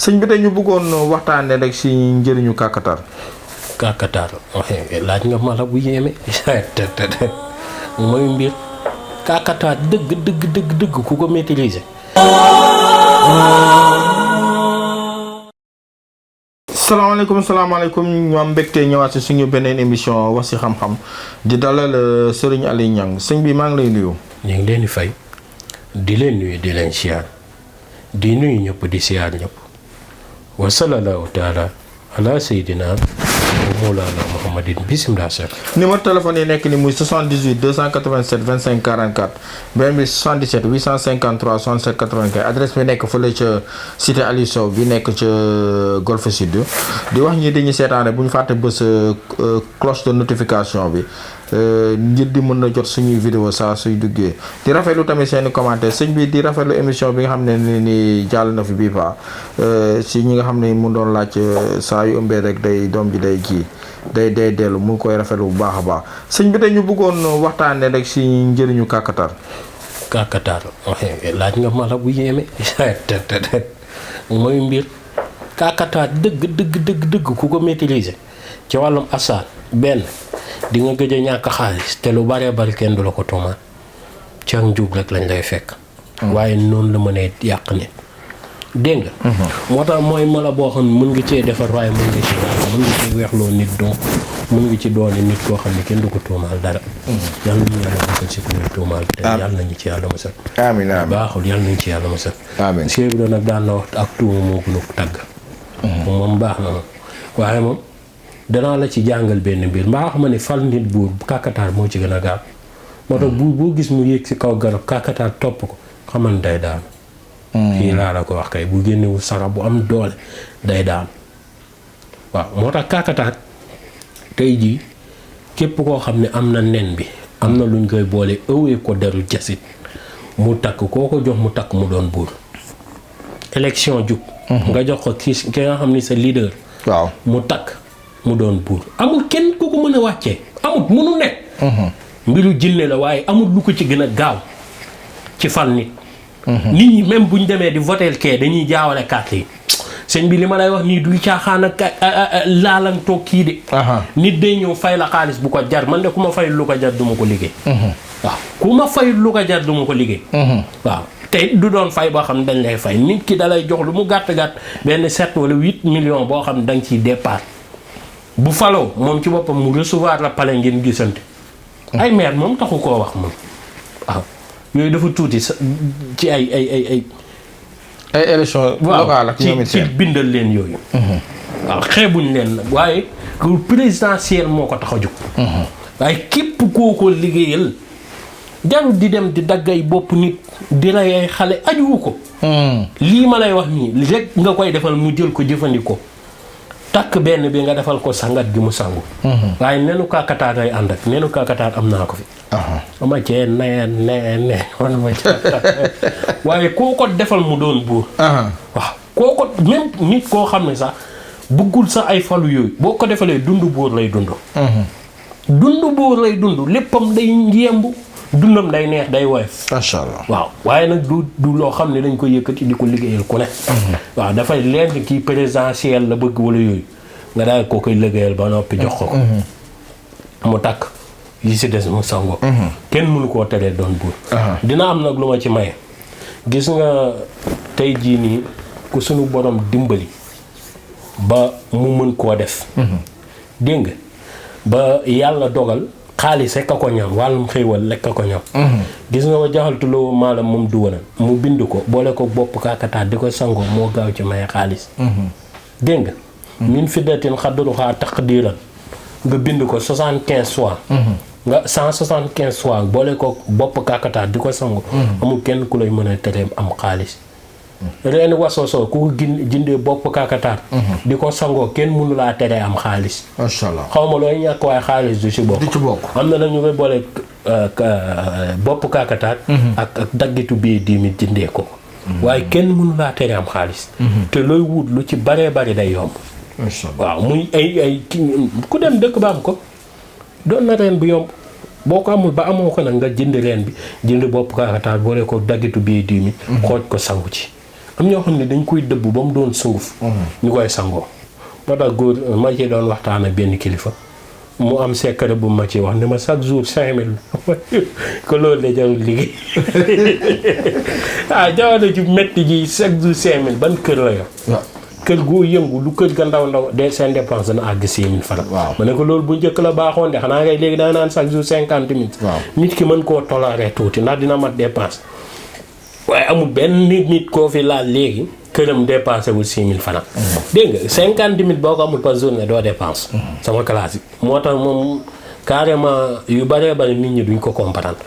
sëñ bi tey ñu bëggoon waxtaanee rek ci njëriñu kàkkatar. kàkkatar laaj nga ma la bu yéeme mooy mbir kàkkatar dëgg ku ko maîtriser. salaamaaleykum ñu am mbégte ñëwaat ci suñu beneen émission wax ci xam-xam di dalal Serigne Aliou Niang sëñ bi maa ngi lay nuyu. ñu ngi leen di fay di leen nuyu di leen siyaar di nuyu ñëpp di siyaar ñëpp wa sallallahu taala ala sayyidina Mawlana Muhammadin bismillah. numéro téléphone yi nekk ni muy 78 287 25 44 beneen bi 77 853 67 95 adresse bi nekk fële ca cité Aliou Sow bi nekk ca Golf Sud di wax ñi dañuy seetaane bu ñu fàtte bës cloche de notification bi ngir di mën na jot suñuy vidéo saa suy duggee di rafetlu tamit seeni commentaire sëñ bi di rafetlu émission bi nga xam ne ni jàll na fi bii fa si ñi nga xam ne mu doon laaj saa yu ëmbee rek day doom ji day kii day dellu mu ngi koy rafetlu bu baax a baax sëñ bi dañu bëggoon waxtaanee rek si njëriñu kàkkatar. kàkkatar laaj nga ma la bu yéeme mooy mbir kàkkatar dëgg ku ko maîtriser ci wàllum asaan benn di nga gëj a ñàkk xaalis te lu baree bari kenn du la ko tuumaat ci ak njub rek lañ lay fekk. waaye noonu la mënee yàq nit dégg nga. moo tax mooy mala boo xam ne mën nga cee defar waaye mën nga cee weexloo nit donc mën nga ci doone nit koo xam ne kenn du ko tuumaal dara. yàlla nañu yàlla musal si ku ñuy tuumaal. te yàlla nañu ci yàlla musal. amiin amiin baaxul yàlla nañu ci yàlla musal. amiin Cheikh bi nag daan na wax ak tuuma moo gën a tàgg. moom baax na moom waaye moom. danaa la ci jàngal benn mbir mbaa xam ne fal nit buur kàkkatar moo ci gën a gaaw moo tax buur boo gis mu yéeg ci kaw garab kàkkatar topp ko xamal day daan fii laa la ko wax kay bu génnewul sara bu am doole day daan waaw moo tax kàkkatar tey jii képp koo xam ne am na nen bi am na luñ koy boole ëwee ko deru jasit mu takk koo ko jox mu takk mu doon buur élection jub nga jox ko ki nga xam ni sa leader waaw mu takk mu doon buur amul kenn ku ko mën a wàccee amul munu nekk. mbiru jinne la waaye amul lu ko ci gën a gaaw ci fal nit. nit ñi même bu ñu demee di votel kee dañuy jaawale carte yi sëñ bi li ma lay wax nii du caaxaan ak laalantoo kii de. nit day ñëw fay la xaalis bu ko jar man de ku ma fay lu ko jar du ma ko liggéey. waaw ku ma fay lu ko jar du ma ko liggéey. waaw te du doon fay boo xam ne dañ lay fay nit ki da lay jox lu mu gàtt benn 7 wala 8 millions boo xam ne da nga ciy départ. bu faloo moom ci boppam mu recevoir la palais ngeen gisante. ay maire moom taxu koo wax moom waaw yooyu dafa tuuti ci ay élection locale ak ñoom ci bindal leen yooyu. waaw xeebuñ leen nag waaye présidentiel moo ko tax a jóg. waaye képp koo ko liggéeyal jarul di dem di dagg ay bopp nit di rey ay xale ajuwu ko. lii ma lay wax nii rek nga koy defal mu jël ko jëfandikoo. takk benn bi nga defal ko sangat gi mu sangu. waaye nenu kàkkatar ay ànd ak nenu kàkkatar am naa ko fi. ama cee ne man ma cee waaye koo ko defal mu doon buur. waaw koo ko même nit koo xam ne sax bëggul sax ay falu yooyu boo ko defalee dund buur lay dund. dund buur lay dund léppam day yemb dundam day neex day woyof. macha allah waaw waaye nag du loo xam ne dañ ko yëkkati di ko liggéeyal ku ne. waaw dafay leer ni kii présidentiel la bëgg wala yooyu nga daal koo koy liggéeyal ba noppi jox ko. mu takk yi si des mu sango. kenn mënu koo teree doon buur. dina am nag lu ma ci maye. gis nga tey jii nii ku sunu borom dimbali ba mu mën koo def. dégg nga ba yàlla dogal. xaalis rek a ko ñam wàllum xéewal rek a ko ñam. gis nga ma jaxaltuloo maalam moom du wana mu bind ko boole ko bopp kàkkatar di ko sangoo moo gaaw ci maye xaalis. dégg nga. min fiddatin xadruha taqdiran nga bind ko 75 fois. nga 175 fois boole ko bopp kàkkatar di ko sangoo. amul kenn ku lay mën a teree am xaalis. reeni wasosoo ku ko jëndee bopp kàkkatar di ko sangoo kenn mënu laa teree am xaalis. macha allah xaw ma looy ñàkk waaye xaalis du ci bokk. du ci bokk am na ñu koy boole bopp kàkkatar ak daggitu bii 10 000 jëndee ko. waaye kenn mënu laa teree am xaalis. te looy wut lu ci baree bari day yomb. macha allah waaw muy ay ku dem dëkk ba am ko doon na reen bu yomb. boo ko amul ba amoo ko nag nga jënd reen bi jënd bopp kàkkatar boole ko daggitu bii 10 000. xooj ko sangu ci. am ñoo xam ne dañ koy dëbb ba mu doon sunguf ñu koy sangoo moo tax góor ma ci doon waxtaan ak benn kilifa mu am secret bu ma ci wax ne ma chaque jour 5000 ko loolu de jarul liggéey jamono ji metti ji chaque jour 5000 ban kër la yor kër goo yëngu lu kër ga ndaw de seen dépense dana àgg 6000 francs ma ne ko loolu bu njëkk la baaxoon de xanaa ngay léegi da naan chaque jour 50 000 nit ki mën koo toléré tuuti ndax dina mat dépense waaye amul benn nit koo fi laal léegi këram dépassé wul 6000 francs dégg nga 50 000 boo ko amul par journée doo dépense sama classe yi moo tax moom carrément yu bëree bëri nit ñi duñ ko comprendre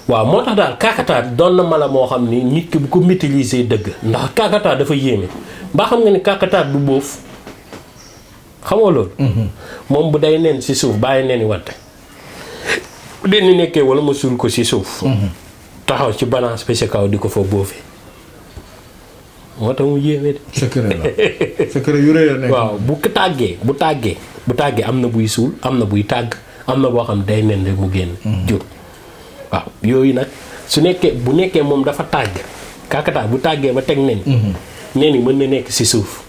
waaw moo tax daal kakataa doon na mala moo xam ni nit ki bu ko maîtriser dëgg ndax kakataa dafa yéeme mbaa xam nga ni kakataa du bóof xamoo loolu moom bu day nen si suuf bàyyi neni wante bu dee ni nekkee wala ma suul ko si suuf taxaw ci balance bi si kaw di ko fa bóofee moo tax mu yéeme de. secret yu rëy la nekk. waaw bu tàggee am na buy suul am na buy tàgg am na boo xam day nen rek mu génn. jur waaw yooyu nag bu nekkee moom dafa tàgg kakataa bu tàggee ba teg nen. nen yi mën na nekk si suuf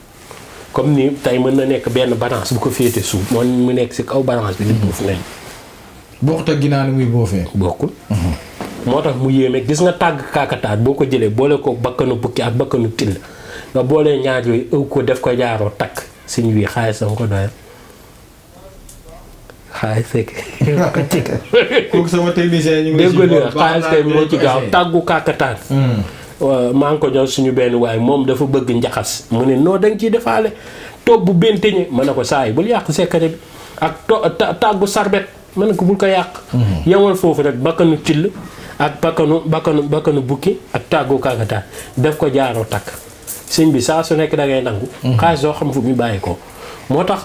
comme ni tey mën na nekk benn balance bu ko féete suuf moom mu nekk si kaw balance bi di buuf nen. bokkut ak ginnaaw ni muy boofee. bokkul. moo tax mu yéeme gis nga tàgg kakataat boo ko jëlee boole ko bakkanu bukki ak bakkanu till nga boolee ñaar yooyu ëw ko def ko jaaroo takk suñ wii xaalis danga ko doyal xaalis fekk ko ci kooku sama technicien ñu ngi dégg xaalis kay moo ci gaaw tàggu kakataat maa ngi ko jox suñu benn waaye moom dafa bëgg njaxas mu ne noo danga ciy defaale toog bu benteñe mën na ko saa yi bul yàq secret bi ak tàggu sarbet mën na ko bul ko yàq yemal foofu rek bakkanu till ak bakkanu bukki ak tàggu kakataa def ko jaaroo takk sëñ bi saa su nekk da ngay nangu xaalis doo xam fu mu bàyyi ko moo tax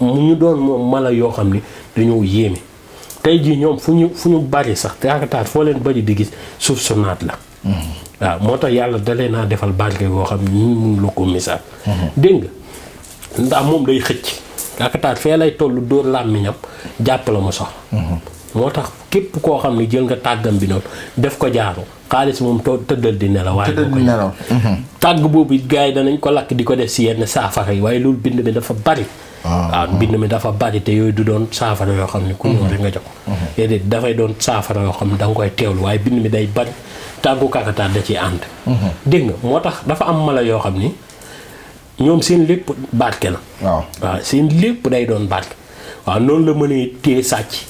mu ñu doon moom mala yoo xam ni dañoo yéeme tey jii ñoom fu ñu bari sax kakataa foo leen bari di gis suuf su naat la waaw moo tax yàlla dalee naa defal barke goo xam ni ñu mun la ko misaal dégg nga ndax moom day xëcc kakataa fee lay tollu dóor làmmiñam jàpp la mu sox moo tax képp koo xam ne jël nga tàggam bi noonu def ko jaaro xaalis moom tëddal di nelaw waaye doo ko nelaw tàgg boobu it gars yi danañ ko lakk di ko def si yenn saafara yi waaye loolu bind mi dafa bari waaw bind mi dafa bari te yooyu du doon saafara yoo xam ne ku ñëw rek nga jox déedéet dafay doon saafara yoo xam ne da nga koy teewlu waaye bind mi day bari tàggu kakataa da ciy ànd dégg nga moo tax dafa am mala yoo xam ni ñoom seen lépp barke la waaw seen lépp day doon barke waaw noonu la mënee téye sàcc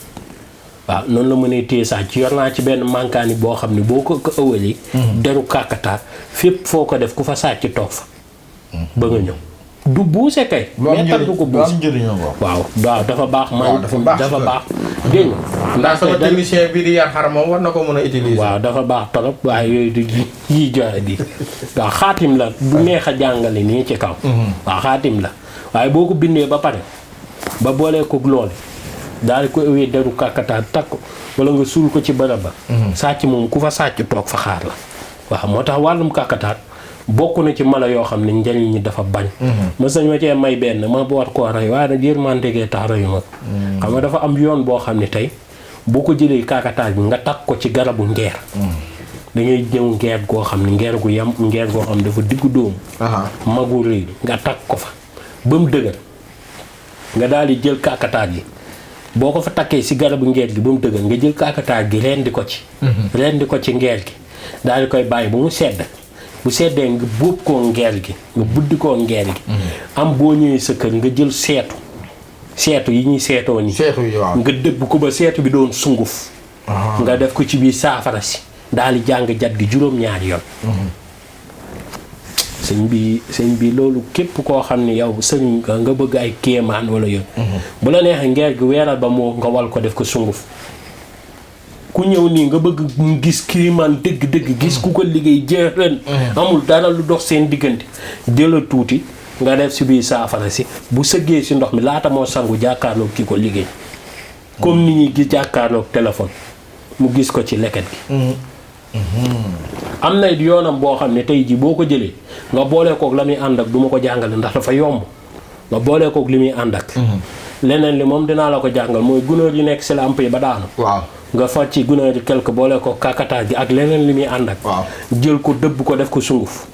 waaw noonu la mënee téye sàcc yor naa ci benn mankaani boo xam ne boo ko ëwalee deru kakataa fépp foo ko def ku fa sàcc toog fa ba nga ñëw du buuse kay mais tax du ko buuse waaw dafa baax dafa baax dégg nga ndax sama technicien bi di yar xar moom war na ko mën a utiliser waaw dafa baax torop waaye yooyu du yi joxe di waaw xaatim la du neex a jàngale nii ci kaw waaw xaatim la waaye boo ko bindee ba pare ba boolee ko loole daal di ko ëwee deru kakataa takk wala nga suul ko ci bërëb ba sàcc moom ku fa sàcc toog fa xaar la waaw moo tax wàllum kakataa bokk na ci mala yoo xam ne njëriñ ñi dafa bañ mës nañ ma cee may benn ma bu war koo rey waaye nag yërmandegee tax reyu mag xam nga dafa am yoon boo xam ne tey boo ko jëlee kakataa bi nga takk ko ci garabu ngeer dangay ñëw ngeer goo xam ne ngeer gu yam ngeer goo xam ne dafa diggu dóomu magu rëy nga takk ko fa ba mu dëgër nga daal di jël kakataa gi boo ko fa takkee si garabu ngeer gi ba mu dëgër nga jël kakataa gi rendi ko ci rendi ko ci ngeer gi daal di koy bàyyi ba mu sedd bu seddee nga buub koo ngeer gi nga buddi koo ngeer gi am boo ñëwee sa kër nga jël seetu yi ñuy seetoo nii nga dëbb ko ba seetu bi doon sunguf nga def ko ci biir saafara si daal di jàng jat gi juróom-ñaari yoon sëñ bi loolu képp koo xam ne yow sëñ nga bëgg ay kéemaan wala yoon bu la neexee ngeer gi weeral ba moo nga wal ko def ko sunguf ku ñëw nii nga bëgg gis kéemaan dëgg gis ku ko liggéey jeexleen amul dara lu dox seen diggante jëlal tuuti nga def si biir saafara si bu sëggee si ndox mi laata moo sangu jàkkaarloog ki ko liggéey comme ni ñuy gis jàkkaarloog téléphone mu gis ko ci leket gi am na yoonam boo xam ne tey ji boo ko jëlee nga boolee kook la muy ànd ak du ma ko jàngale ndax dafa yomb nga boolee kook li muy ànd ak leneen li moom dinaa la ko jàngal mooy gunóor yi nekk si lamp yi ba daanu waaw nga faj ci gunóor yi quelque boolee ko kakataa gi ak leneen li muy ànd ak jël ko dëbb ko def ko sunguf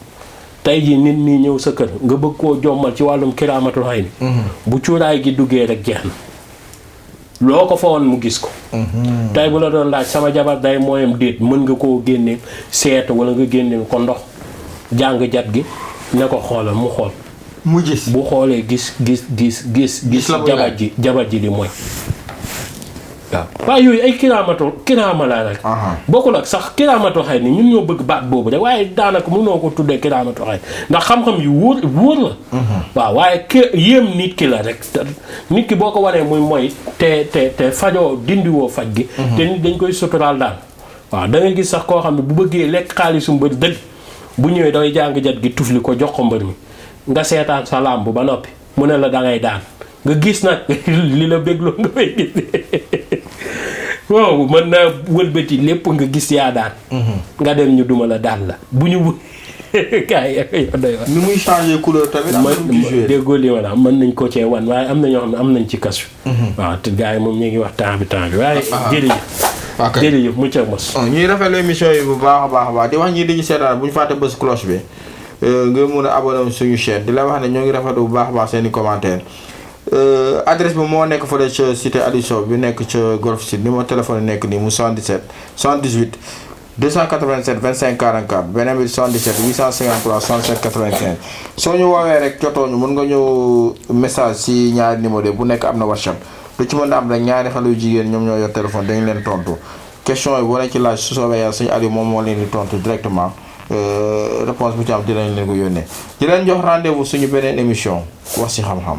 tey jii nit ñi ñëw sa kër nga bëgg koo jommal ci wàllum kiraamatul xay ni bu cuuraay gi duggee rek jeex na loo ko fa woon mu gis ko. tey bu la doon laaj sama jabar day mooyam déet mën nga koo génne seet wala nga génne ko ndox jàng jat gi ne ko xoolal mu xool. mu gis bu xoolee gis jabar ji di mooy. waaw waaye yooyu ay kiraama la rek. bokkul ak sax kiraamatu xay ni ñun ñoo bëgg baat boobu rek waaye daanaka mënoo ko tuddee kiraamatu xay ndax xam-xam yu wóor la. waaw waaye yéem nit ki la rek nit ki boo ko wanee muy mooy te fajoo dindiwoo faj gi. te nit dañ koy suturaal daal. waaw da nga gis sax koo xam ne bu bëggee lekk xaalisu mbër dëgg bu ñëwee dangay jàng jat gi tufli ko jox ko mbër mi nga seetaan sa làmb ba noppi mu ne la dangay daan nga gis nag li la bégloo nga fay gis. waaw mën naa wëlbati lépp nga gis yaa daan. nga dem ñu duma la daan la bu ñu kaay ni muy changer couleur tamit. am na déggoo li ma mën nañ ko cee wan waaye am na ñoo xam ne am nañ ci kasu. waaw te gars yi moom ñu ngi wax temps bi waaye. jërëjëf. jërëjëf mu ca mos. ñuy rafetlu émission yi bu baax a baax di wax ñii dañuy seetaan bu ñu fàtte bës cloche bi nga mun a abonné suñu chaîne di la wax ne ñoo ngi rafetlu bu baax a baax seen i commentaire adresse bi moo nekk fële ca cité Aliou Sow bi nekk ca Golf Sud numéro téléphone yi nekk nii mu 77 78 287 25 44 beneen bi 77 853 67 95 soo ñu woowee rek jotoo ñu mën nga ñëw message si ñaari numéro bu nekk am na WhatsApp lu ci mën a am rek ñaari xale yu jigéen ñoom ñoo yor téléphone dañu leen tontu question yi bu ne ci laaj su soobee yàlla suñu Aliou moom moo leen di tontu directement réponse bu ci am dinañ leen ko yónnee di leen jox rendez-vous suñu beneen émission wax ci xam-xam.